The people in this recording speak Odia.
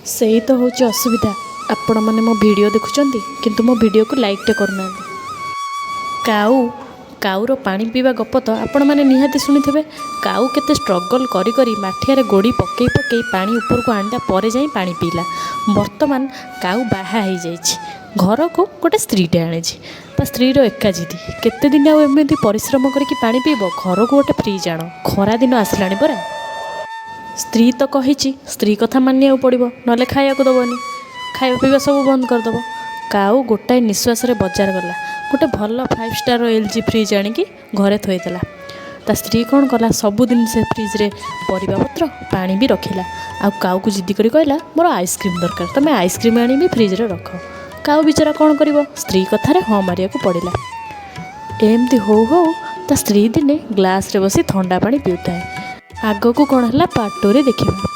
ସେଇ ତ ହେଉଛି ଅସୁବିଧା। ଆପଣମାନେ ମୋ ଭିଡ଼ିଓ ଦେଖୁଛନ୍ତି, କିନ୍ତୁ ମୋ ଭିଡ଼ିଓକୁ ଲାଇକ୍ଟେ କରୁନାହାନ୍ତି। କାଉ, କାଉର ପାଣି ପିଇବା ଗପ ତ ଆପଣମାନେ ନିହାତି ଶୁଣିଥିବେ। କାଉ କେତେ ଷ୍ଟ୍ରଗଲ୍ କରି କରି, ମାଠିଆରେ ଗୋଡ଼ି ପକେଇ ପକେଇ ପାଣି ଉପରକୁ ଆଣିଲା ପରେ ଯାଇ ପାଣି ପିଇଲା। ବର୍ତ୍ତମାନ କାଉ ବାହା ହେଇଯାଇଛି। ଘରକୁ ଗୋଟେ ସ୍ତ୍ରୀଟେ ଆଣିଛି। ତା ସ୍ତ୍ରୀର ଏକା ଜିଦି, କେତେ ଦିନ ଆଉ ଏମିତି ପରିଶ୍ରମ କରିକି ପାଣି ପିଇବ? ଘରକୁ ଗୋଟେ ଫ୍ରିଜ୍ ଆଣ, ଖରା ଦିନ ଆସିଲାଣି ପରା। ସ୍ତ୍ରୀ ତ କହିଛି, ସ୍ତ୍ରୀ କଥା ମାନିବାକୁ ପଡ଼ିବ, ନହେଲେ ଖାଇବାକୁ ଦେବନି, ଖାଇବା ପିଇବା ସବୁ ବନ୍ଦ କରିଦେବ। କାଉ ଗୋଟାଏ ନିଶ୍ୱାସରେ ବଜାର ଗଲା। ଗୋଟେ ଭଲ 5 ଷ୍ଟାର ଏଲଜି ଫ୍ରିଜ୍ ଆଣିକି ଘରେ ଥୋଇଦେଲା। ତା ସ୍ତ୍ରୀ କ'ଣ କଲା? ସବୁଦିନ ସେ ଫ୍ରିଜ୍ରେ ପରିବାପତ୍ର, ପାଣି ବି ରଖିଲା। ଆଉ କାଉକୁ ଜିଦି କରି କହିଲା, "ମୋର ଆଇସ୍କ୍ରିମ୍ ଦରକାର, ତୁମେ ଆଇସ୍କ୍ରିମ୍ ଆଣିବି ଫ୍ରିଜ୍ରେ ରଖ।" କାଉ ବିଚରା କ'ଣ କରିବ? ସ୍ତ୍ରୀ କଥାରେ ହଁ ମାରିବାକୁ ପଡ଼ିଲା। ଏମିତି ହଉ ହଉ ତା ସ୍ତ୍ରୀ ଦିନେ ଗ୍ଲାସ୍ରେ ବସି ଥଣ୍ଡା ପାଣି ପିଉଥାଏ। ଆଗକୁ କ'ଣ ହେଲା, ପାର୍ଟ 2ରେ ଦେଖିବା।